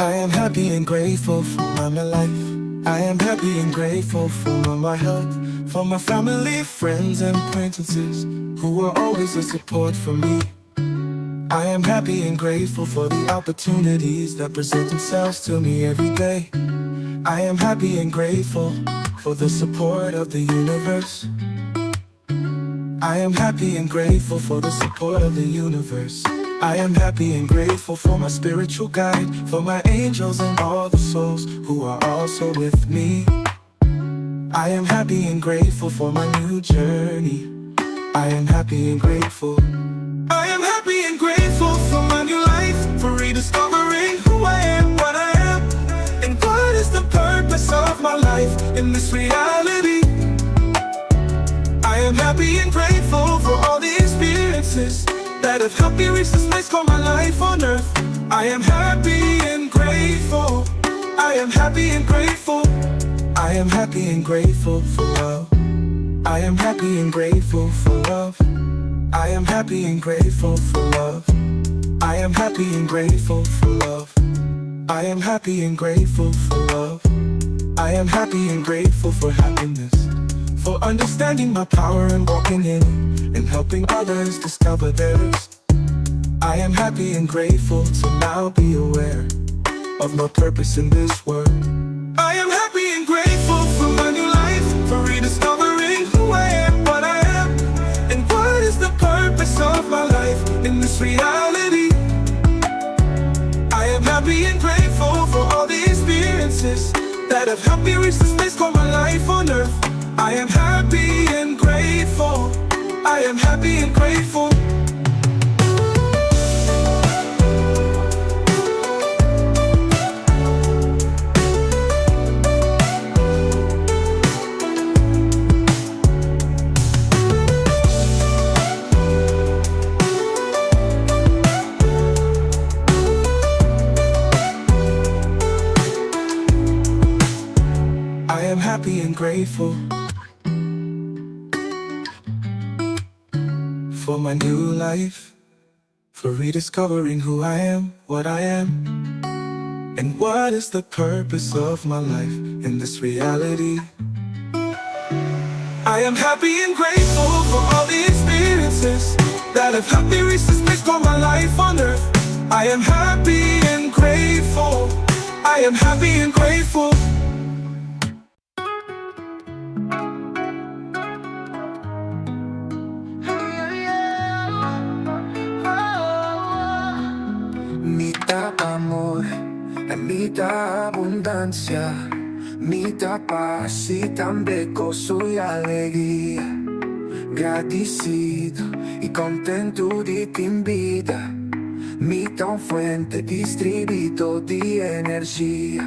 I am happy and grateful for my life. I am happy and grateful for my health, for my family, friends, and acquaintances who are always a support for me. I am happy and grateful for the opportunities that present themselves to me every day. I am happy and grateful for the support of the universe. I am happy and grateful for the support of the universe. I am happy and grateful for my spiritual guide, for my angels and all the souls who are also with me. I am happy and grateful for my new journey. I am happy and grateful. I am happy and grateful for my new life, for rediscovering who I am, what I am, and what is the purpose of my life in this reality. I am happy and grateful for all the experiences that have helped me reach this place called my life on earth. I am happy and grateful. I am happy and grateful. I am happy and grateful for love. I am happy and grateful for love. I am happy and grateful for love. I am happy and grateful for love. I am happy and grateful for love. I am happy and grateful for happiness. For understanding my power and walking in it, and helping others discover theirs. I am happy and grateful to now be aware of my purpose in this world. I am happy and grateful for my new life, for rediscovering who I am, what I am, and what is the purpose of my life in this reality. I am happy and grateful for all the experiences that have helped me reach this place called my life on earth. I am happy and grateful. I am happy and grateful. I am happy and grateful for my new life, for rediscovering who I am, what I am, and what is the purpose of my life in this reality. I am happy and grateful for all the experiences that have helped me reach this place called my life on earth. I am happy and grateful. I am happy and grateful. Mi ta amor, mi ta abundancia, mi ta paz y tambe gozo y alegria. Gradicido y contento di tin bida, mi ta un fuente distribuido di energia.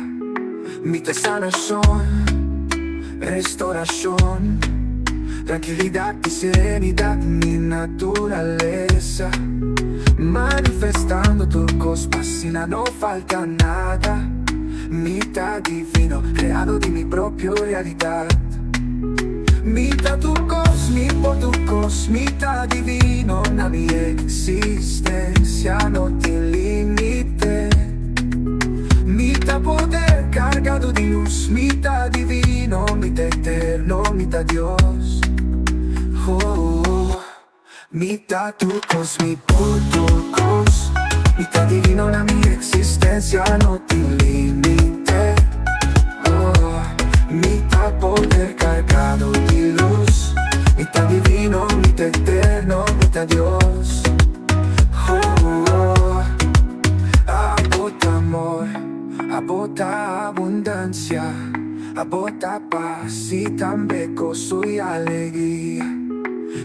Mi ta sanacion, restauracion, trankilidad y serenidad, mi naturalesa. Manifestando tur cos pa asina no falta nada. Mi ta divino, creado di mi propio realidad. Mi ta tur cos, mi por tur cos, mi ta divino. Na mi existencia no tin limite. Mi ta poder cargado di luz, mi ta divino, mi ta eterno, mi ta Dios. Oh, mi ta tur cos, mi por tur cos, mi ta divino, na mi existencia no tin limite. Oh, mi ta poder cargado di luz, mi ta divino, mi ta eterno, mi ta Dios. Oh, abo ta amor, abo ta abundancia, abo ta paz y tambe gozo y alegria.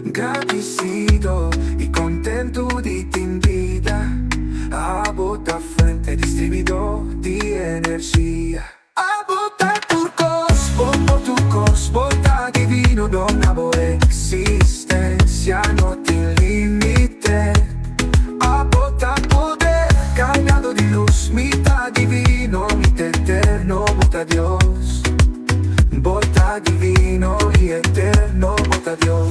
Gradicido y contento di tin bida, abo ta fuente distribuido di energia. Abo ta tur cos, bo por tur cos, bo ta divino, na bo existencia no tin limite. Abo ta poder cargado di luz, mi ta divino, mi ta eterno, bo ta Dios. Bo ta divino y eterno, bo ta Dios.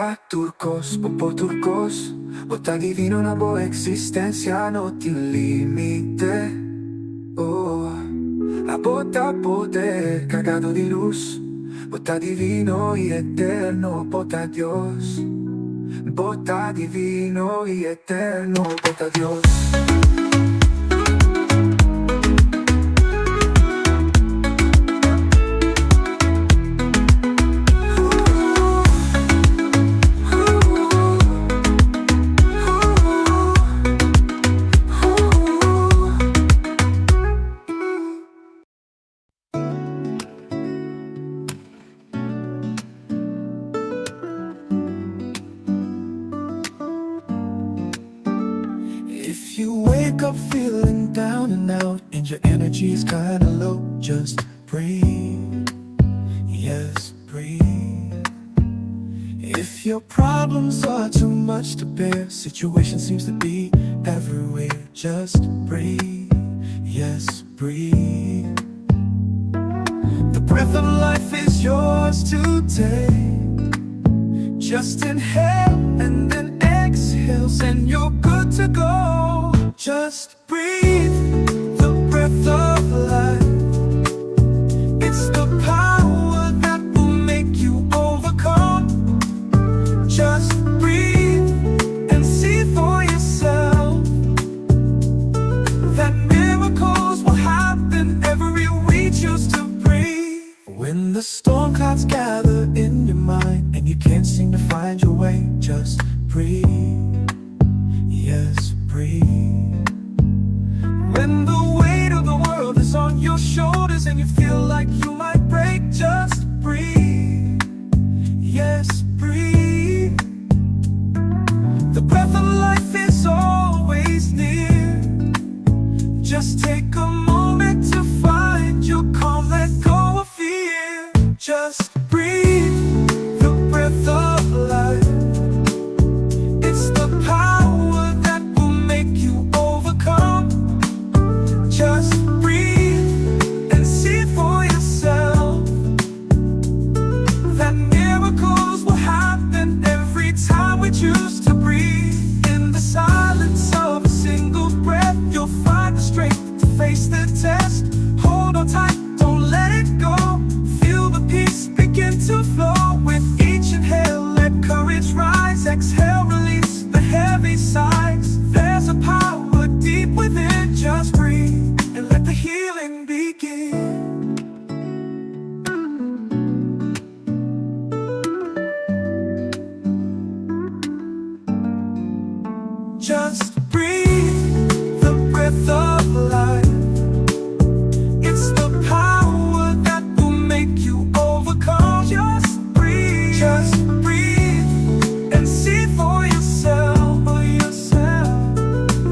ta tur kos, bo por tur kos, bo ta divino na bo eksistensia no tin límite. Oh, abo ta poder kargado di lus, bo ta divino i eterno, bo ta Dios. Bo ta divino i eterno, bo ta Dios. If you wake up feeling down and out and your energy is kinda low, just breathe. Yes, breathe. If your problems are too much to bear, situation seems to be everywhere, just breathe. Yes, breathe. The breath of life is yours to take. Just inhale and then exhale, and you're good to go. Just breathe the breath of life. It's the power that will make you overcome. Just breathe and see for yourself that miracles will happen every we choose to breathe. When the storm clouds gather in your mind and you can't seem to find your way, just breathe. Yes, breathe. When the weight of the world is on your shoulders and you feel like you might break, just breathe. Yes, breathe. The breath of life is always near. Just take a moment to find your calm, let go of fear. Just breathe the breath of life. It's the power that will make you overcome. Just breathe and see for yourself that miracles will happen every time we choose to breathe. In the silence of a single breath, you'll find the strength to face the test. Hold on tight, don't let it go. Feel the peace begin to flow with each inhale. Let courage rise, exhale, release the heavy sighs. There's a power deep within, just breathe and let the healing begin. Just breathe the breath of life. It's the power that will make you overcome. Just breathe, just breathe and see for yourself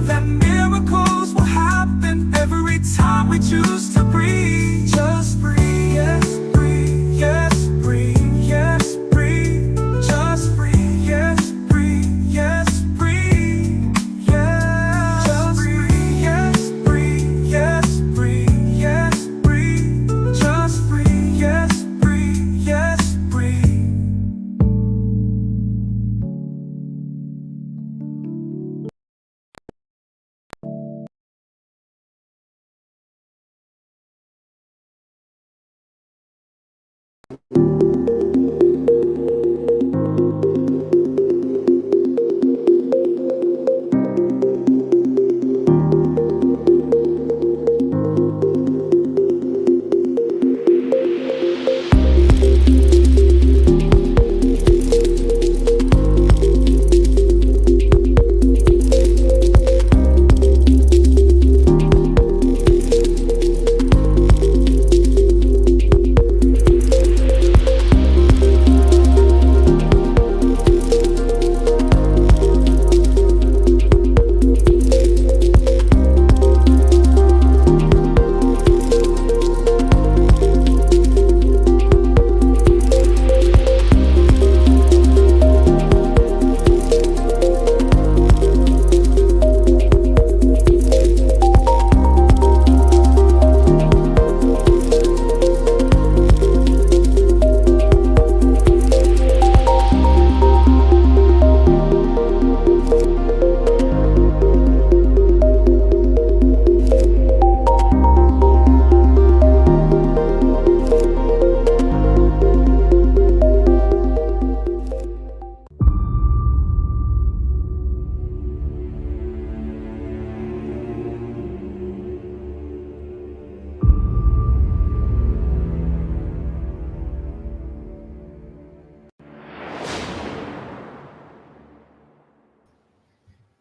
that miracles will happen every time we choose to breathe. Just breathe, yes, breathe, yes, breathe, yes, breathe. Just breathe, yes, breathe, yes, breathe, yes. Just breathe, yes, breathe, yes, breathe, yes, breathe. Just breathe, yes, breathe, yes, breathe.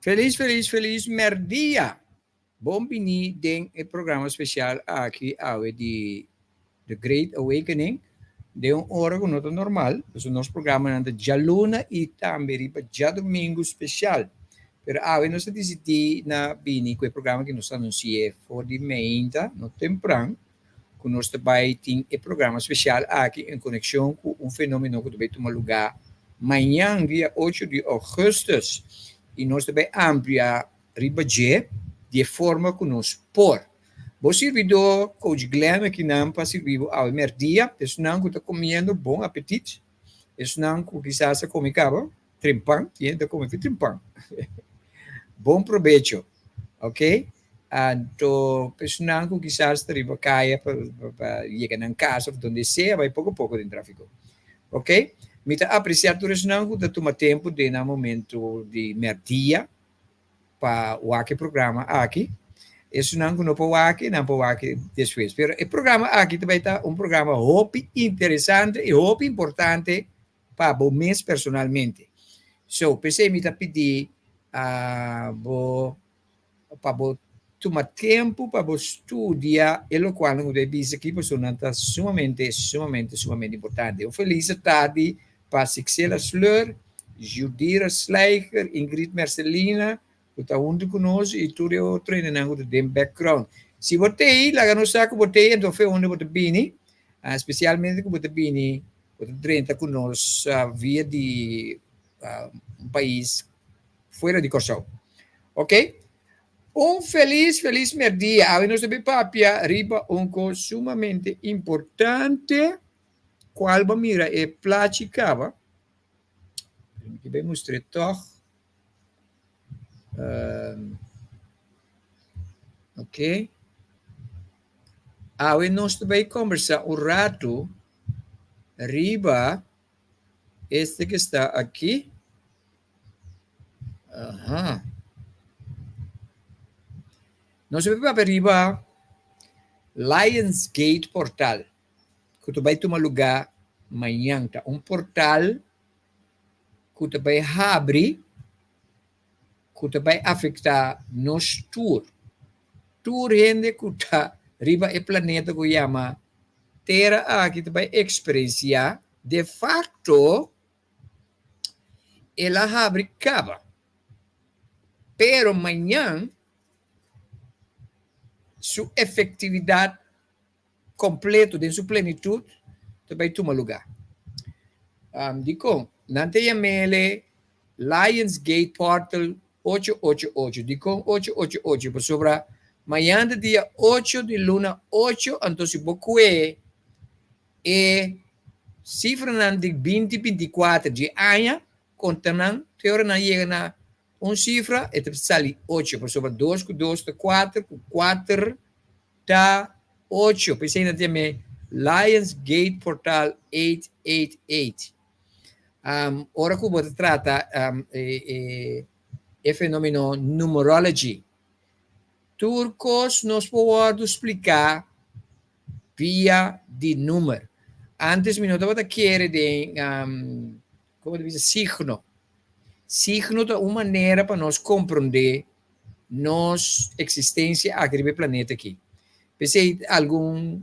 Felis felis felis merdia! Bon bini den e programa special aki awe di The Great Awakening den un ora cu no ta normal, pasobra nos programanan ta djaluna y tambe riba djadomingo special. Pero awe nos a dicidi na bini cu e programa cu nos a anuncia for di meinta, no tempran, cu nos ta bay tin e programa special aki en conexion cu un fenomeno cu ta bay tuma lugar mañan dia ocho di augustus y nos ta bay amplia riba dje di e forma cu nos por. Bo sirbidor Coach Glenn akinan pa sirbi bo awe merdia, esnan cu ta comiendo bon apetit, esnan cu kisas a come caba trimpan, tin hende ta come fi trimpan, bon probecho, ok. Anto personan ku kisas ta riba kaya pa pa yega nan kas of donde sea bai poko poko den trafiko. Ok, mi ta apresiá tur esnan ku ta tuma tempu den nan momento di mèrdia pa wak e programa aki. Esunnan ku no por wak nan por wak despues. Pero e programa aki ta bai ta un programa hopi interesante i hopi importante pa bo mes personalmente. So, p'esei mi ta pidi bo pa bo tuma tempu pa bo studia e lokualnan ku ta e bisa aki pasobra nan ta sumamente, sumamente, sumamente importante. Un felis tardi pa Sixela Sleur, Judira Slijker, Ingrid Mercelina ku ta huntu ku nos i tur e otro hendenan ku ta den background. Si bo t'ei, laga nos sa ku bo t'ei anto fe unda bo ta bini, spesialmente ku bo ta bini, bo ta drenta ku nos via di un pais fuera di Kòrsou. Ok. Un felis, felis merdia. Awe nos ta bin papia riba un kos sumamente importante, kual bo mira e plachi kaba. Mi ke bin mustr'é tòg. Ok. Awe nos ta bai kombersá un ratu riba este ke sta aki. Aha. Nos a papia riba Lions Gate Portal, ku ta bai tuma lugá mañan. Ta un portal ku ta bai habri, ku ta bai afektá nos tur. Tur hende ku ta riba e planeta ku yama Tera aki ta bai eksperensiá de fakto El a habri caba. Pero mañan su efectividad completo den su plenitud ta bay tuma lugar. Dicon? Nan ta yam'ele Lions Gate Portal ocho ocho ocho. Dicon ocho ocho ocho? Pasobra mañan ta dia ocho di luna ocho, anto si bo cue E sifranan di binti bintikuater dje aña konta nan te ora nan yega na un sifra e ta sali ocho pasobra dos ku dos ta kuater ku kuater ta ocho p'esei nan ta yam'é Lions Gate Portal eight eight eight. Ora ku bo ta trata e fenomeno numerology tur kos nos por wòrdu spliká Via di numer. Antes mi no tabata kere den, como ta bisa, signo. Signo ta un manera pa nos comprende nos existencia aki riba e planeta aki. P'esei algun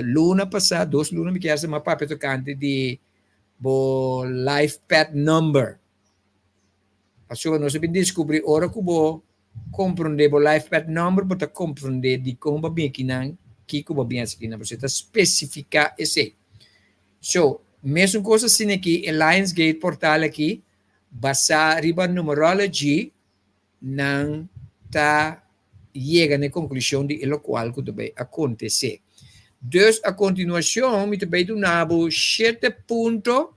luna pasa, dos luna mi kier sa, mi a papia tocante di bo life path number. Pasobra nos a bin descubri ora cu bo Komprondé bo life path number, bo ta komprondé dikon bo a bin akinan, kiko bo a bin hasi akinan, pasobra e ta spesifiká esei. So, mesun kos asina aki, e Lions Gate portal aki, basá riba numerology, nan ta yega na e konklushon di e lokual ku ta bai akontesé. Dus, a kontinuashon mi ta bai duna bo shete punto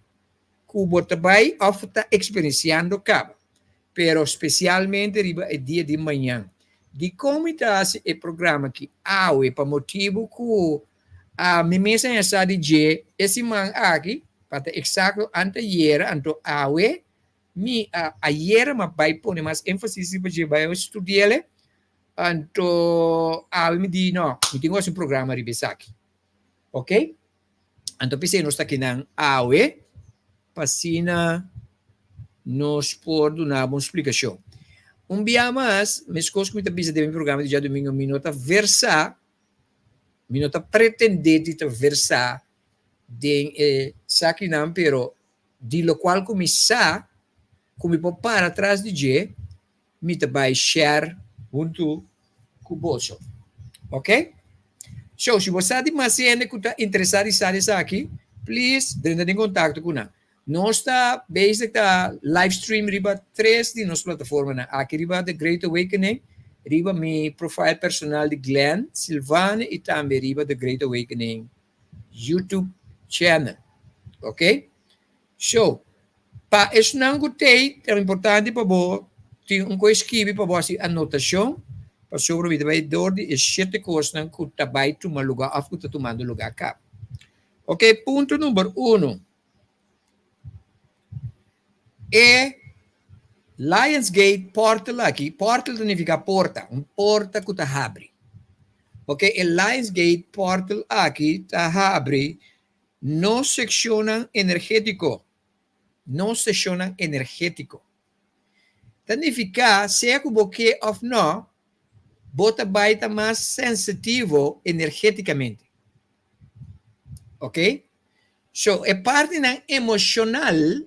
ku bo ta bai òf ta eksperensiando kaba, pero spesialmente riba e dia di mañan. Dikon mi ta hasi e programa aki awe? Pa motibu ku mi mes a hesa di dje e siman aki, pa ta eksakto anteayera, anto awe mi a ayera mi a bai pone mas énfasis riba dje, bai studi'el, anto awe mi di no, mi tin ku hasi un programa riba esaki. Oke? Anto p'esei nos ta kinan awe pa asina nos por duna bo un splikashon. Un bia mas, meskos ku mi ta bisa den mi programa di djadumingu, mi no ta versá, mi no ta pretendé di ta versá den e sakinan, pero di lokual ku mi sa ku mi por para tras di dje, mi ta bai share huntu ku boso. Ok? So, si bo sa di mas hende ku ta interesá di sa di esaki, please drenta den kontakto ku nan. Nos ta bezig ta live stream riba tres di nos plataformanan. Aki riba The Great Awakening, riba mi profile personal di Glenn Silvane i tambe riba The Great Awakening YouTube channel. Ok? So, pa esnan ku t'ei, ta importante pa bo tin un kos skibi pa bo hasi anotashon, pasobra mi ta bai dor di e shete kosnan ku ta bai tuma lugá òf ku ta tumando lugá kaba. Ok, punto number uno. E Lions Gate portal aki, portal ta nifiká porta, un porta ku ta habri. Ok, e Lions Gate portal aki ta habri nos sekshonnan energétiko, nos seshonnan energétiko. Ta nifiká sea ku bo ke òf nò, bo ta bai ta mas sensitivo energétikamente. Ok? So, e partinan emoshonal,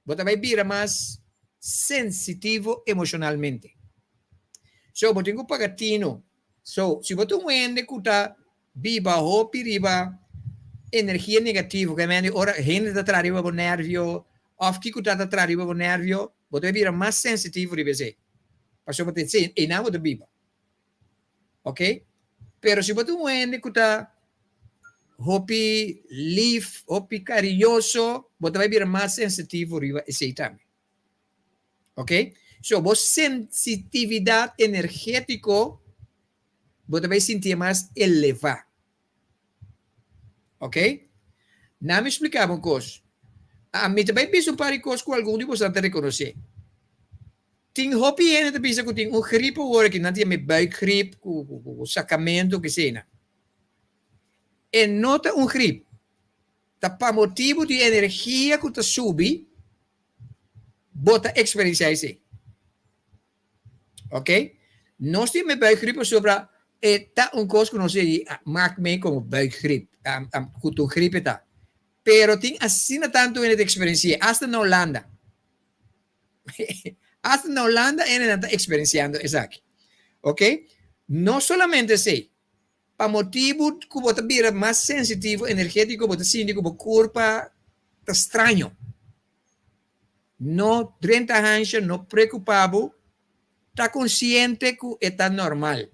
bo ta bai bira mas sensitivo emoshonalmente. So, bo tin ku paga tino. So, si bo ta un hende ku ta biba hopi riba energia negativo, ke mende ora hende ta traha riba bo nervio, òf kiko ta ta traha riba bo nervio, bo ta bai bira mas sensitivo riba esei. Pasobra bo ta einan bo ta biba. Ok? Pero si bo ta un hende ku ta hopi lif, hopi kariñoso, bo ta bai bira mas sensitivo riba esei tambe. Ok? So, bo sensitividat energétiko bo ta bai sintié mas elevá. Ok? Na mi splika bo un kos. Mi ta bai bisa un par di kos ku algun di boso ta rekonosé. Tin hopi hende ta bisa ku tin un grip awor aki, nan ta yama e buikgrip ku ku sakamentu ke eseinan. E no ta un grip, ta pa motibu di energia ku ta subi bo ta eksperensiá esei. Ok, nos tin e buikgrip pasobra e ta un kos ku nos a mak mee komo buikgrip, ku ta un grip e ta. Pero tin asina tantu hende ta eksperensi'é, asta na Holanda. Asta na Holanda hendenan ta eksperensiando esaki. Ok, no solamente esei, pa motibu ku bo ta bira mas sensitivo energétiko bo ta sinti ku bo kurpa ta straño. No drenta hansha, no preocupa bo, ta consciente cu e ta normal.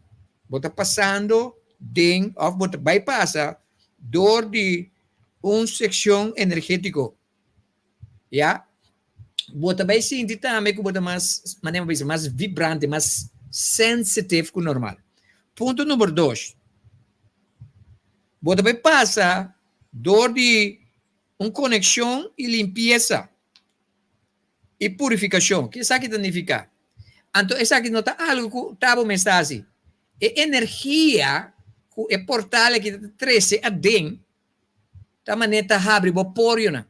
Bo ta pasando den of bo ta bay pasa door di un seccion energetico. Ya. Bo ta bay sinti tambe cu bo ta mas, manera bo bisa, mas vibrante, mas sensitive cu normal. Punto number dos, bo ta bay pasa door di Un konekshon i limpiesa i purifikashon. Ke esaki ta nifiká? Anto esaki no ta algu ku ta bo mes ta hasi. E energia ku e portal aki ta trese aden ta manera ta habri bo porionan.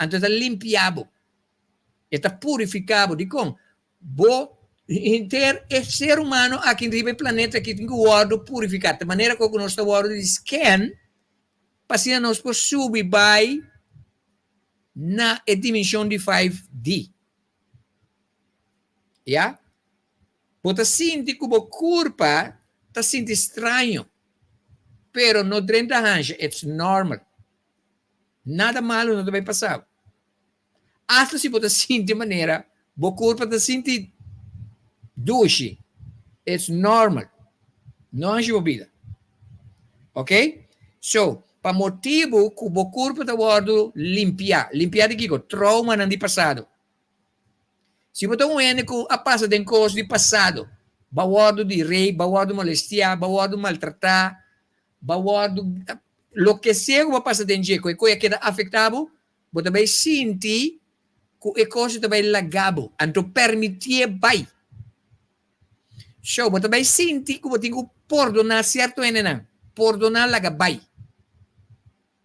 Anto e ta limpia bo. E ta purifiká bo. Dikon? Bo henter e ser humano aki riba e planeta aki tin ku wòrdu purifiká. Ta manera ku nos ta wòrdu di scan Pa asina nos por subi bai na e dimension di 5D. Ya? Bo ta sinti ku bo kurpa ta sinti straño, pero no drenta hansha, it's normal. Nada malu no ta bai pasa bo. Asta si bo ta sinti manera bo kurpa ta sinti dushi, it's normal. No hashi bo bida. Ok? So, pa motibu ku bo kurpa ta wòrdu limpiá. Limpiá di kiko? Troumanan di pasado. Si bo ta un hende ku a pasa den kos di pasado, bo a wòrdu di rape, bo a wòrdu molestiá, bo a wòrdu maltratá, bo a wòrdu loke sea ku bo a pasa den dje ku e koe a keda afektá bo, Bo ta bai sinti ku e kos ta bai laga bo, anto permitié bai. Show, bo ta bai sinti ku bo tin ku pordoná sierto hendenan, pordoná laga bai.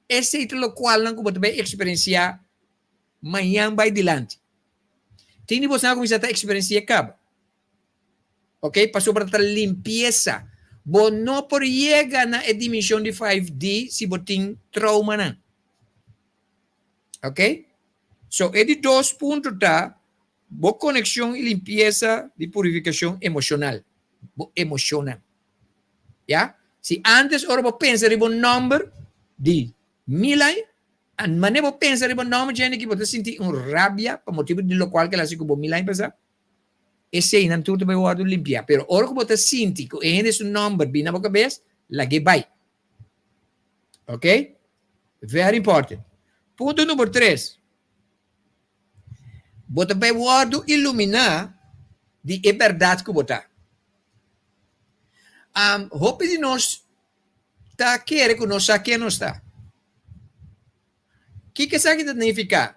Esei ta lokualnan ku bo ta bai eksperensiá mañan bai dilanti. Tin di boso a kuminsá ta eksperensi'é kaba. Ok, pasobra ta limpiesa. Bo no por yega na e dimenshon di 5D si bo tin troumanan. Ok? So e di dos punto ta bo konekshon i limpiesa di purifikashon emoshonal. Bo emoshonnan. Ya? Si antes ora bo pensa riba un nòmber di Milay, manera bo pensa riba un nòmber djende ki bo ta sinti un rabia pa motibu di lokual ke el hasi ku bo Milay pasá, Eseinan tur ta bai wòrdu limpiá. Pero ora ku bo ta sinti ku e hende su nòmber bin na bo kabes, lag'é bai. Ok? Very important. Punto number tres. Bo ta bai wòrdu iluminá di e bèrdat ku bo ta. Um, hopi di nos ta kere ku nos sa ken nos ta. Kiko esaki ta nifiká?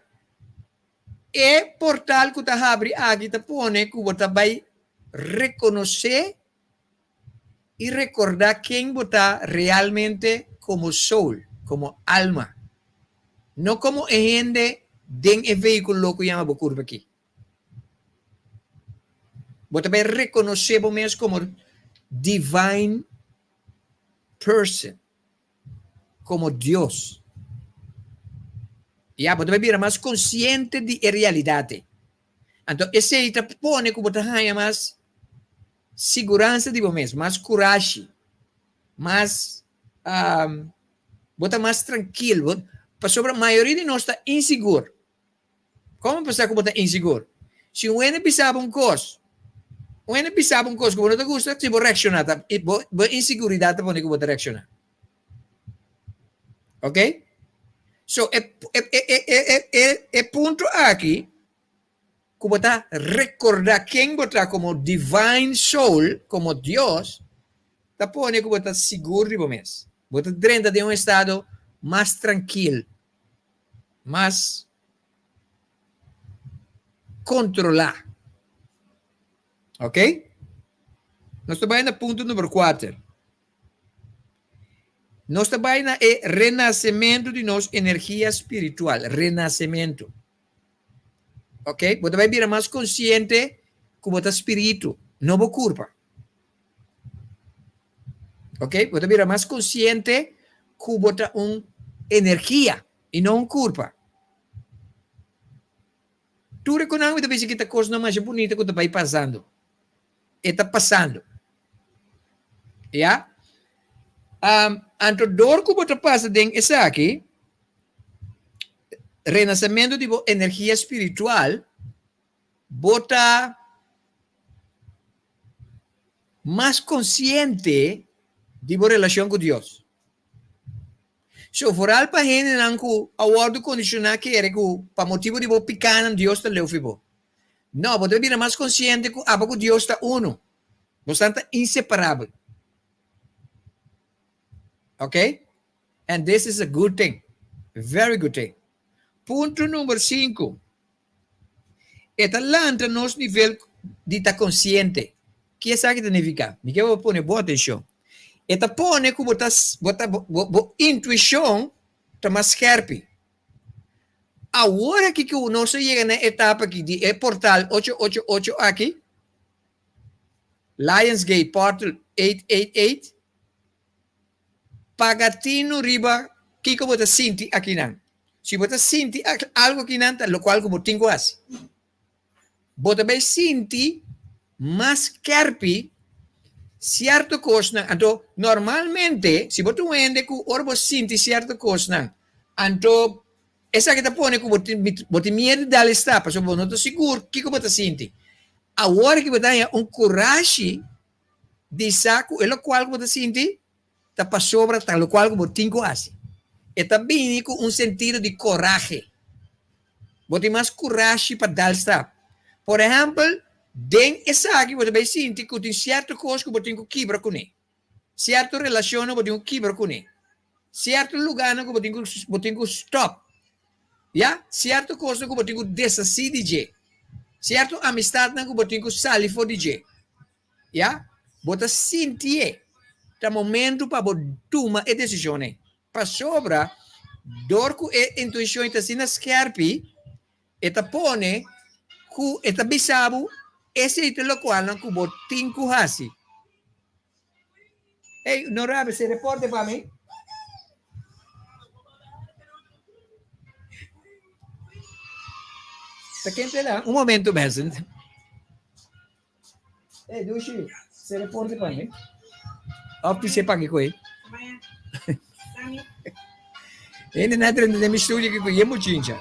E portal ku ta habri aki ta pone ku bo ta bai rekonosé i rekordá ken bo ta realmente komo soul, komo alma, no komo e hende den e vehíkulo ku yama bo kurpa aki. Bo ta bai rekonosé bo mes komo divine person. Komo Dios. Ya, bo ta bai bira mas konsiente di e realidat ei. Anto esei ta pone ku bo ta haña mas siguransa di bo mes, mas kurashi, mas bo ta mas trankil. Pasobra mayoria di nos ta insigur. Komo pensa ku bo ta insigur? Si un hende bisa bo un kos, un hende bisa bo un kos ku bo no ta gusta, si bo reakshoná ta bo bo insiguridat ta pone ku bo ta reakshoná. Ok? So e e e e e e e punto aki ku bo ta rekordá ken bo ta komo divine soul, komo Dios, ta pone ku bo ta sigur di bo mes. Bo ta drenta den un estado mas trankil. mas kontrolá. Ok? Nos ta bai na punto number kuater. Nos ta bai na e renasementu di nos energia spiritual. Renasementu. Ok? Bo ta bai bira mas konsiente ku bo ta spiritu, no bo kurpa. Ok, bo ta bira mas konsiente ku bo ta un energia i no un kurpa. Tur e konan mi ta bisa ki ta kosnan masha bunita ku ta bai pasando. E ta pasando. Ya? Um, anto dor ku bo ta pasa den esaki, renasementu di bo energia spiritual, Bo ta mas konsiente di bo relashon ku Dios. So, foral pa hendenan ku a wòrdu kondishoná kere ku pa motibu di bo pikánan Dios ta leu fi bo. No, bo ta bira mas konsiente ku abo ku Dios ta unu. Bosnan ta inseparabel. Ok? And this is a good thing. Very good thing. Punto number sinku. E ta lanta nos nivel di ta konsiente. Ki esaki ta nifiká? Mi ke bo pone bon atenshon. E ta pone ku bo ta bo ta bo bo intuishon ta mas skèrpi. Awor aki ku nos a yega na e etapa aki di e portal ocho ocho ocho aki, Lions Gate Portal 888, Paga tinu riba kiko bo ta sinti akinan. Si bo ta sinti algu akinan ta lokual ku bo tin ku hasi. Bo ta bai sinti mas kèrpi sierto kosnan. Anto normalmente si bo ta un hende ku ora bo sinti sierto kosnan anto esaki ta pone ku bo tin bo tin miedu di dal e stap pasobra bo no ta sigur kiko bo ta sinti. Awor ki bo ta haña un kurashi di sa ku e lokual ku bo ta sinti ta pasobra ta lokual ku bo tin ku hasi. E ta bini ku un sentido di korahe. Bo tin mas kurashi pa dal stap. Por ehèmpel, den esaki bo ta bai sinti ku tin sierto kos ku bo tin ku kibra kuné, sierto relashonnan bo tin ku kibra kuné, sierto lugánan ku bo tin ku bo tin ku stòp, ya, sierto kosnan ku bo tin ku deshasí di dje, sierto amistatnan ku bo tin ku sali for di dje. Ya, bo ta sintié ta momento pa bo tuma e desishon ei. Pasobra dor ku e intuishon ei ta asina skèrpi, e ta pone Ku e ta bisa bo esei ta lokualnan ku bo tin ku hasi. Ey, no rabia, se reporte pa mi. Ta ken te la? Un momento, mensen. Ey, Dushi, se reporte pa mi. Of pise pa ki koe. Hende na drenta den mi studio ki ku ye muchincha.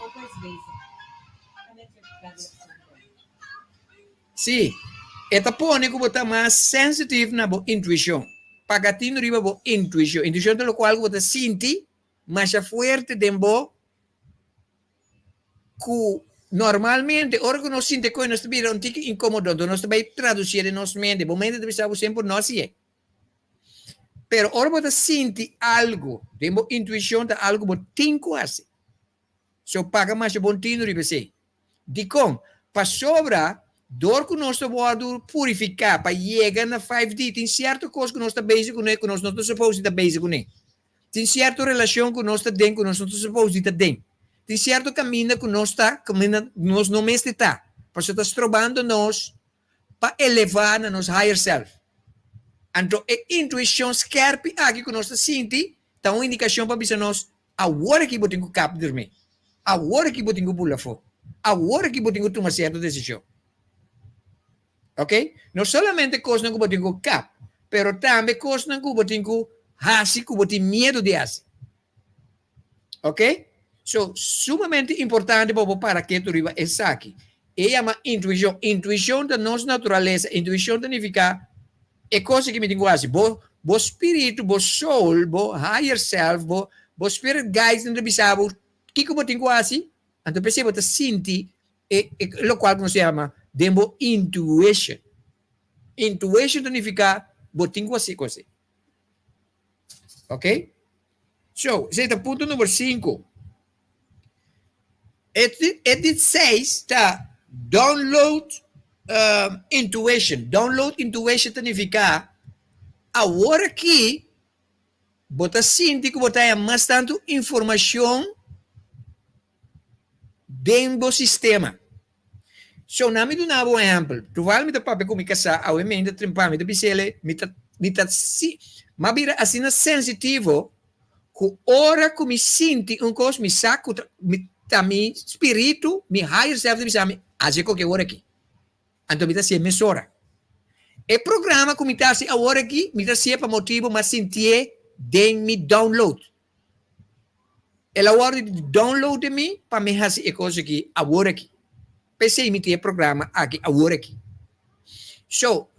Sí, e ta pone ku bo ta mas sensitive na bo intuishon. Paga tinu riba bo intuishon. Intuishon ta lokual ku bo ta sinti masha fuerte den bo ku normalmente ora ku nos sinti koe nos ta bira un tiki inkomodo, anto nos ta bai tradusié den nos mente. Bo mente ta bisa bo semper no hasié. Pero ora bo ta sinti algu den bo intuishon ta algu bo tin ku hasi. So paga masha bon tinu riba esei. Dikon? Pasobra dor ku nos ta wòrdu purifiká pa yega na 5D tin sierto kos ku nos ta bezig kuné ku nos no ta supos di ta bezig kuné. Tin sierto relashon ku nos ta den ku nos no ta supos di ta den. Tin sierto kaminda ku nos ta kaminda nos no mester ta pasobra ta strobando nos pa elevá na nos higher self. Anto e intuishon skèrpi aki ku nos ta sinti ta un indikashon pa bisa nos Awor aki bo tin ku kap durmi. Awor aki bo tin ku bula afó. Awor aki bo tin ku tuma sierto desishon. Ok? No solamente kosnan ku bo tin ku kap, pero tambe kosnan ku bo tin ku hasi ku bo tin miedu di hasi. Ok? So, sumamente importante pa bo para ketu riba esaki. E yama intuishon. Intuishon ta nos naturalesa. Intuishon ta nifiká E kos aki mi tin ku hasi. Bo bo spiritu, bo soul, bo higher self, bo bo spirit guides nan ta bisa bo kiko bo tin ku hasi, anto p'esei bo ta sinti e e lokual ku nos ta yama den bo intuition. Intuition ta nifiká bo tin ku hasi e kos ei. Ok? So, esei ta punto number sinku. E e di seis ta download intuition. Download intuition ta nifiká awor aki bo ta sinti ku bo ta haña mas tantu informashon den bo sistema. So na mi duna bo un ehèmpel. Tuval mi ta papia ku mi kasá awe mi ta trimpa mi ta bis'el mi ta mi ta si m'a bira asina sensitivo ku ora ku mi sinti un kos mi sa ku ta mi ta mi spiritu mi higher self ta bisa mi hasi e koke ora aki. Anto mi ta hasié mesora. E programa ku mi ta hasi awor aki mi ta hasié pa motibu m'a sintié den mi download. El a wòrdu di download den mi pa mi hasi e kos aki awor aki. P'esei mi tin e programa aki awor aki. So,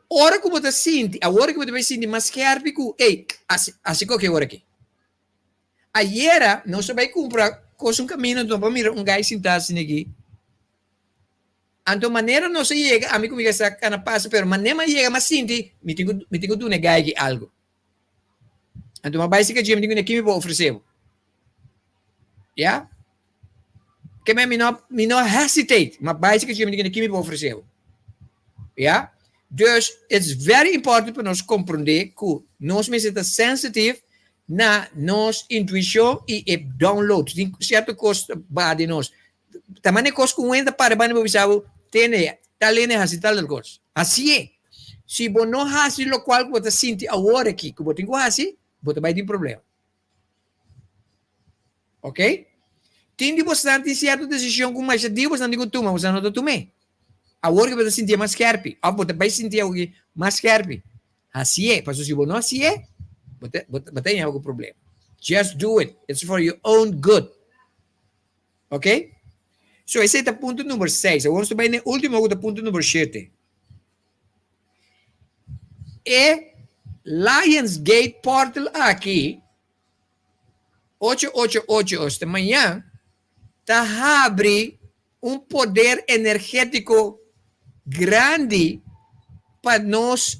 ora ku bo ta sinti, awor aki bo ta bai sinti mas skèrpi ku, ey, hasi, hasi koke awor aki. Ayera nos a bai kumpra kos un kaminda, nos a mira un gai sintá asina aki. Anto manera nos a yega, ami ku mi kasá kana pasa, pero manera mi a yega mi a sinti, mi tin ku, mi tin ku duna e gai aki algu. Anto mi a bai sika dje, mi di kuné, ki mi por ofresé bo? Ya? Ke men mi no, mi no hesitate. Mi a bai sika dje, mi di kuné, ki mi por ofresé bo? Ya? Dus, it's very important pa nos komprondé ku nos mester ta sensitive na nos intuishon i e download. Tin sierto kos ta baha den nos. Ta mane kos ku un hende ta para banda bo bisa bo, tene, tal hende hasi tal tal kos. Hasié. Si bo no hasi lokual ku bo ta sinti awor aki ku bo tin ku hasi, bo ta bai tin problema. Ok? Tin di bosnan tin sierto desishon ku masha dia bosnan tin ku tuma, bosnan no ta tum'é. Awor ku bo ta sintié mas skèrpi, òf bo ta bai sinti awor aki mas skèrpi. Hasié, pasobra si bo no hasié, bo ta bo ta haña ku problema. Just do it. It's for your own good. Ok? So esei ta punto number seis. Awor nos ta bai na e ultimo ku ta punto number shete. E Lions Gate Portal aki, ocho ocho ocho oste mañan, ta habri un poder energétiko grandi pa nos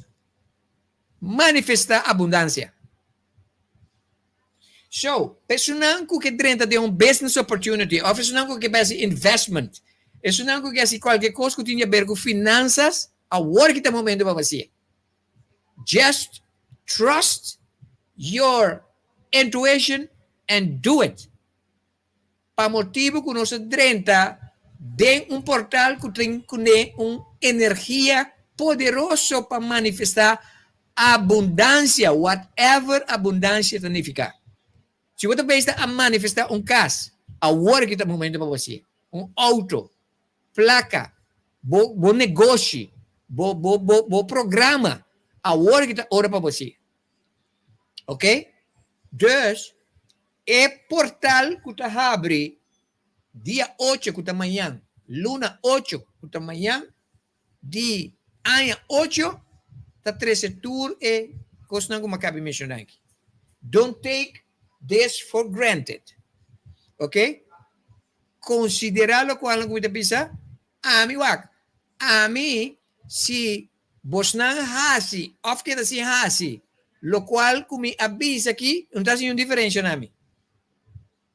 manifestá abundansia. So, esunnan ku ke drenta den un business opportunity òf esunnan ku ke bai hasi investment, esunnan ku ke hasi kualke kos ku tin di aber ku finansas, awor ki ta momento pa bo hasié. Just trust your intuition and do it. Pa motibu ku nos a drenta Den un portal ku tin kuné un energia poderoso pa manifestá abundansia, whatever abundansia ta nifiká. Si bo ta besta a manifestá un kas, awor aki ta momento pa bo hasié. Un outo, plaka, bo bo negoshi, bo bo bo bo programa, awor aki ta ora pa bo hasié. Ok? Dus, e portal ku ta habri dia ocho ku ta mañan, luna ocho ku ta mañan, di aña ocho ta trese tur e kosnan ku mi a kabi menshoná aki. Don't take this for granted. Ok? Konsiderá lokualnan ku mi ta bisa. Ami wak, ami si bosnan hasi òf keda sin hasi lokual ku mi a bisa aki, no ta hasi niun diferensha na mi.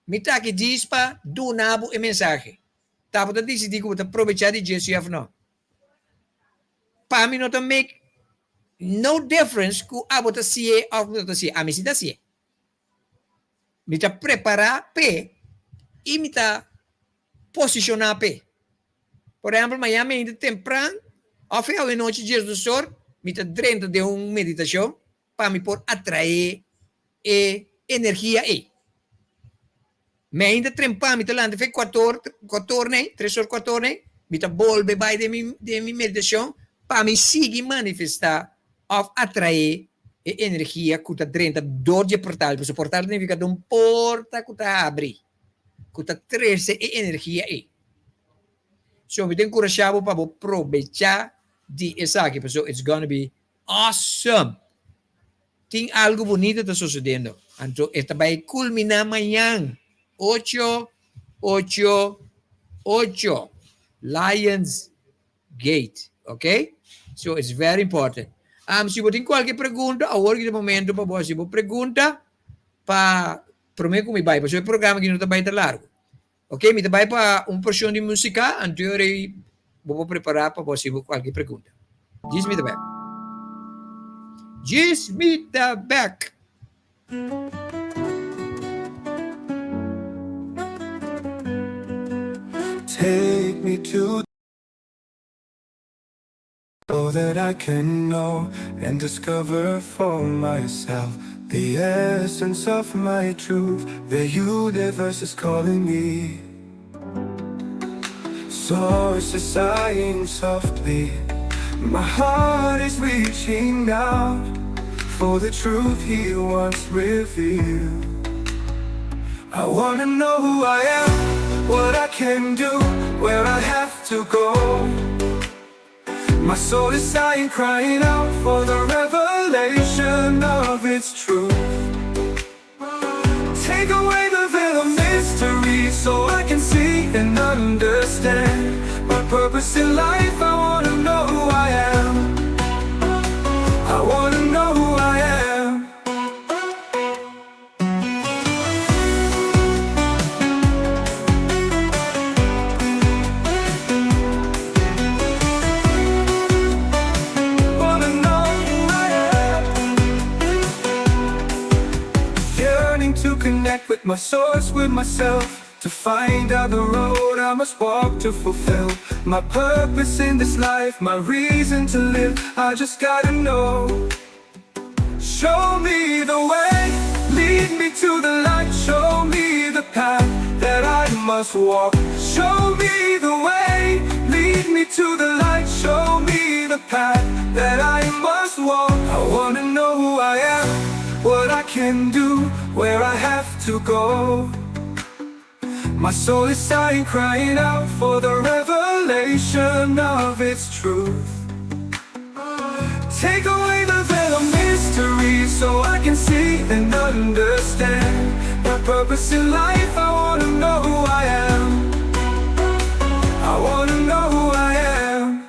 Mi ta aki djis pa duna bo e mensahe. Ta bo ta disidí ku bo ta probechá di dje si òf no. Pa mi no ta make no difference ku abo ta si'é òf no ta si'é. Ami si ta si'é. Mi ta prepará p'e i mi ta posishoná p'e. Por ehèmpel, mañana mainta tempran òf e awenochi diesdos or mi ta drenta den un meditashon pa mi por atraé e energia ei. Mi ainda trempa, mi ta lanta fe kuator, kuator nei, tres or kuator nei, mi ta bolbe bai den mi, den mi meditashon pa mi sigui manifestá òf atraé e energia ku ta drenta dor di e portal. Pasobra portal ta nifiká ta un porta ku ta habri, ku ta trese e energia ei. So mi ta enkurashá bo pa bo probechá di esaki, pasobra it's gonna be Awesome! Tin algo bunito ta sucediendo. Anto e ta bay culmina mañan. Ocho, ocho, ocho. Lions Gate. Ok? So it's very important. Um, si bo tin cualke pregunta, awor ki ta momento pa bo haci bo pregunta pa prome cu mi bay. Pasobra e programa aki no ta bay ta largo. Ok, mi ta bai pa un porcion di musica, anto e ora ei bo por prepara pa bo haci bo cualke pregunta. Djis mi ta bek. Djis mi ta bek. Take me to So that I can know and discover for myself The essence of my truth The universe is calling me Source is sighing softly My heart is reaching out For the truth he once revealed I wanna know who I am What I can do Where I have to go My soul is sighing, crying out for the revelation of its truth Take away the veil of mystery So I can see and understand My purpose in life, I wanna know who I am I wanna know who I am Yearning to connect with my source, with myself To find out the road I must walk to fulfill My purpose in this life, my reason to live I just gotta know Show me the way, lead me to the light Show me the path that I must walk Show me the way, lead me to the light Show me the path that I must walk I wanna know who I am, what I can do, where I have to go My soul is sighing, crying out for the revelation of its truth Take away the veil of mystery So I can see and understand My purpose in life, I wanna know who I am I wanna know who I am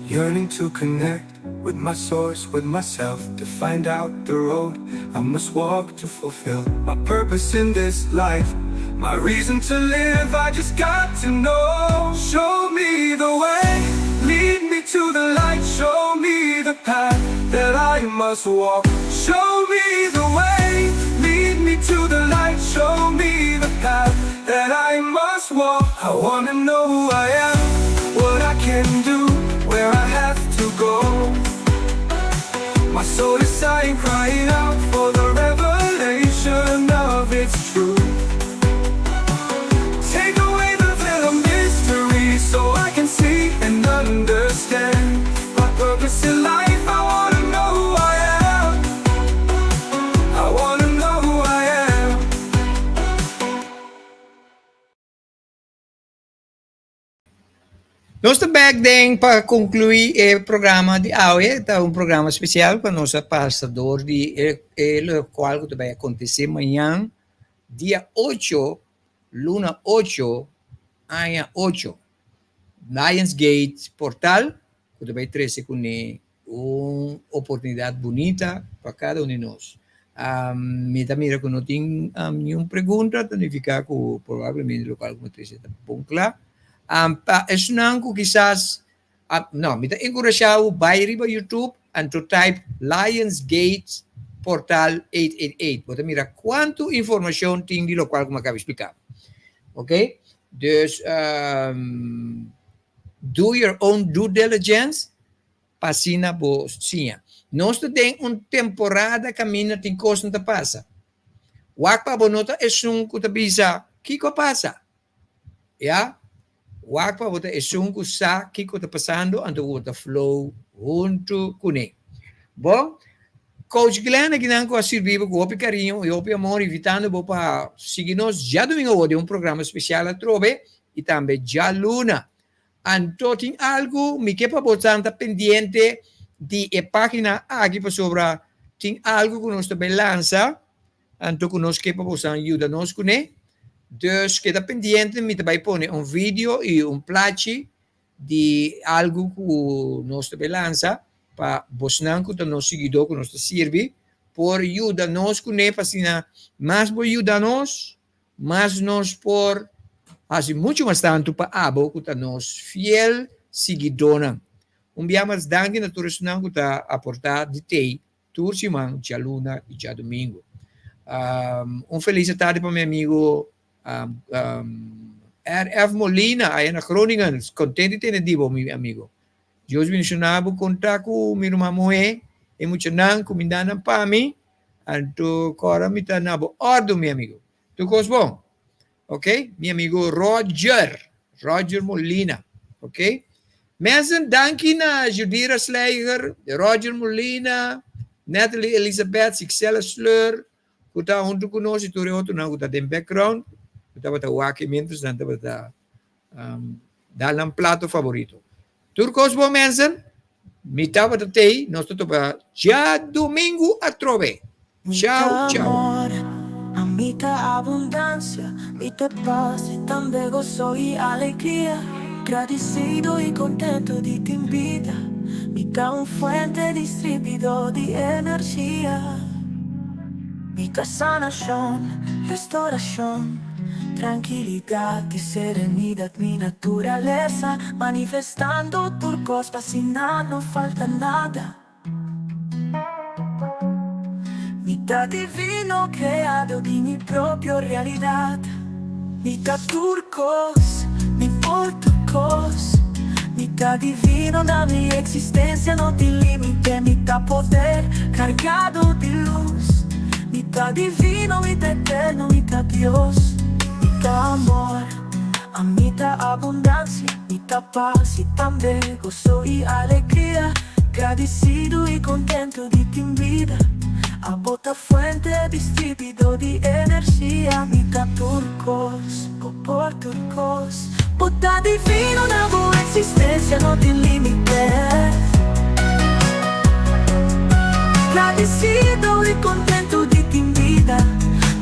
Yearning to connect with my source, with myself To find out the road I must walk to fulfill My purpose in this life. My reason to live, I just got to know. Show me the way, lead me to the light, show me the path that I must walk. Show me the way, lead me to the light, show me the path that I must walk. I wanna know who I am, what I can do, where I have to go. My soul is sighing, crying out for the revelation of its truth. Take away the veil of mystery so I can see and understand my purpose in life. I wanna know who I am. I wanna know who I am. Nos ta bek den pa conclui e programa di awe. Ta un programa special pa nos a pasa door di e, e locual cu ta bay acontece mañan, dia 8, luna 8, aña 8. Lions Gate Portal, cu ta bay trece cune un oportunidad bunita pa cada un di nos. Mi ta mira cu no tin niun pregunta, ta nifica cu probablemente locual cu mi trece ta bon cla. Pa esnan cu kisas, no, mi ta encurasha bo bay riba YouTube anto type Lions Gate Portal 888. Bo ta mira cuanto informacion tin di locual cu mi a caba explica. Ok? Dus, do your own due diligence pa asina bo siña. Nos ta den un temporada caminda tin cosnan ta pasa. Wak pa bo no ta esun cu ta bisa kico a pasa. Ya? Wak pa bo ta esun cu sa kico ta pasando anto bo ta flow hunto cune. Bon, Coach Glenn akinan cu a sirbi bo cu hopi cariño y hopi amor invitando bo pa sigui nos djadomingo awor den un programa special atrobe y tambe djaluna. Anto tin algu mi ke pa bo ta pendiente di e pagina aki pasobra tin algu ku nos ta bai lansa anto ku nos ke pa bosan yuda nos kuné. Dus keda pendiente mi ta bai pone un video i un plachi di algu ku nos ta bai lansa pa bosnan ku ta nos siguidó ku nos ta sirbi por yuda nos kuné pa asina mas bo yuda nos Mas nos por hasi muchu mas tantu pa abo ku ta nos fiel siguidónan. Un bia mas danki na tur esnan ku ta aportá di tei tur siman, djaluna i djadumingu. Un felis tardi pa mi amigu RF Molina aya na Groningen. Kontent di tene di bo mi amigu. Dios bendishoná bo. Konta ku mi ruman muhé e muchanan kumindá nan pa mi. Anto kora mi ta na bo ordu mi amigo. Tur kos bon. Ok, mi amigo Roger, Roger Molina. Ok. Mensen, danki na Judira Slijger, Roger Molina, Natalie Elizabeth, Sixela Sleur, ku ta huntu ku nos i tur e otronan ku ta den background, ku tabata wak mientras nan tabata dal nan plato favorito. Tur kos bon mensen, mi tabata tei, nos ta topa djadumingu atrobe. Chao Mi ta chao. amor, ami ta abundancia, mi ta paz y tambe gozo y alegria. Gradicido y contento di tin bida, mi ta un fuente distribuidor di energia. Mi ta sanacion, restauracion. Trankilidat i serenidat mi naturalesa, manifestando tur kos pa asina no falta nada. Mi ta divino kreado di mi propio realidat. Mi ta tur kos, mi por tur kos. Mi ta divino na mi eksistensia no tin limite. Mi ta poder kargado di lus. Mi ta divino, mi ta eterno, mi ta Dios. Mi ta amor, ami ta abundancia, mi ta paz y tambe gozo y alegria. Gradicido y contento di tin bida. Abo ta fuente distribuidor di energia. Mi ta tur cos, bo por tur cos. Bo ta divino na bo existencia no tin limite. Gradicido y contento di tin bida.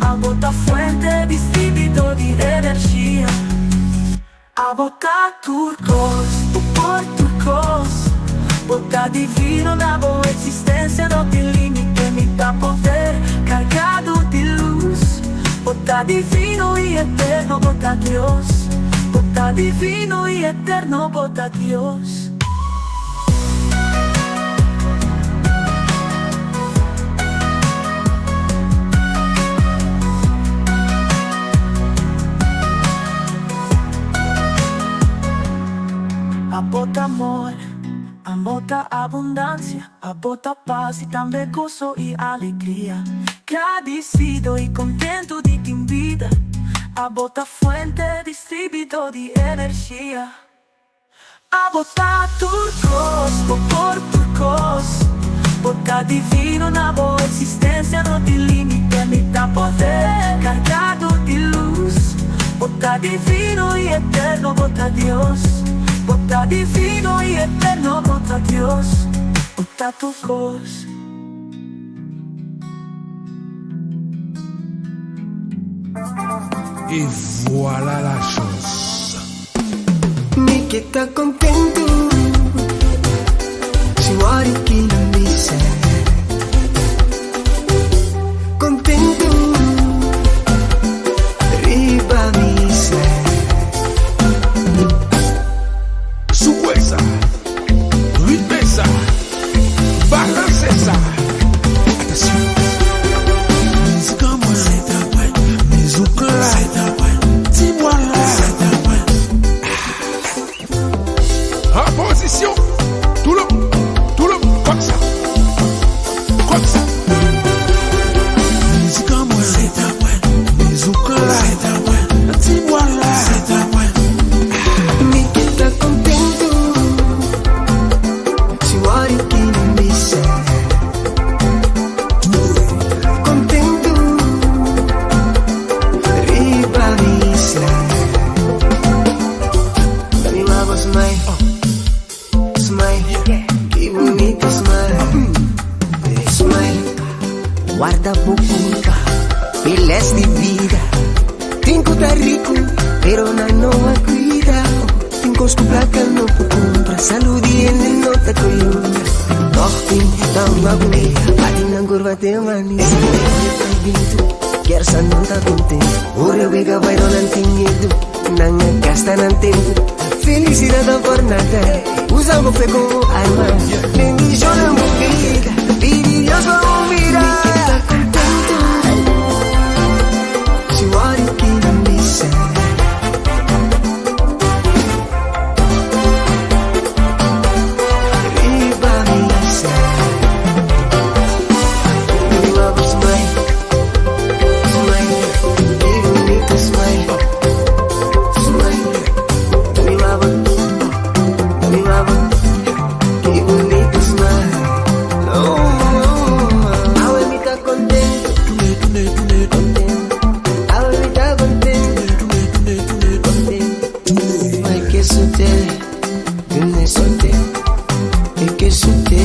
Abo ta fuente distribuidor di energia. Abo ta tur cos, bo por tur cos. Bo ta divino na bo existencia no tin limite. Mi ta poder cargado di luz. Bo ta. ta divino i eterno, bo ta Dios. Bo ta divino i eterno, bo ta Dios. Abo ta amor, abo ta abundansia, abo ta pas i tambe goso i alegria. Gradisido i kontentu di tin bida, abo ta fuente distribuidor di energia. Abo ta tur kos, bo por tur kos. Bo ta divino, na bo eksistensia no tin límite. Mi ta poder kargado di lus. Bo ta divino i eterno, bo ta Dios. Bo ta divino i eterno, bo ta Dios. Bo ta tur kos. Et voilà la chose. Mi ke ta kontentu Si wòrdu ki nan bisa Kontentu Riba mi isla. Soukoue sa, ritme sa, balanse sa. Atansyon! Mizik an mwen, mizouk la, ti bwa la. An pozisyon, tou le moun, tou le moun, kòm sa, kòm sa. Mizik an mwen, mizouk la, ti bwa la. Mi ke ta kontentu Si wòrdu ki nan bisa Kontentu Riba mi isla Mi mama smile Smile Ki bunita smile Smile Warda bo kulpa, p'e les di bida. Tin ku ta riku, pero nan no a kuida. Tin kos ku plaka no por kumpra, salú di hende no ta koyunga. Tòg tin ta hunga kuné, bati nan kurva te manisé. Kersa nan ta kontentu, ora wega bai dor nan tin miedu, nan a gasta nan tempu. Felisidat ta por nada, usa bo fe komo arma. Bendishona bo bida, pidi Dios pa bo mira. Mi ke ta kontentu, si wòrdu ki nan bisa. Riba mi isla. Mi mama smile, smile, ki bunita smile, smile. Mi mama, mi mama, ki bunita smile. Oh, oh, awe mi ta kontentu, kontentu. Awe mi ta kontentu, kontentu. Mai ke sute, dune sute, e ke sute.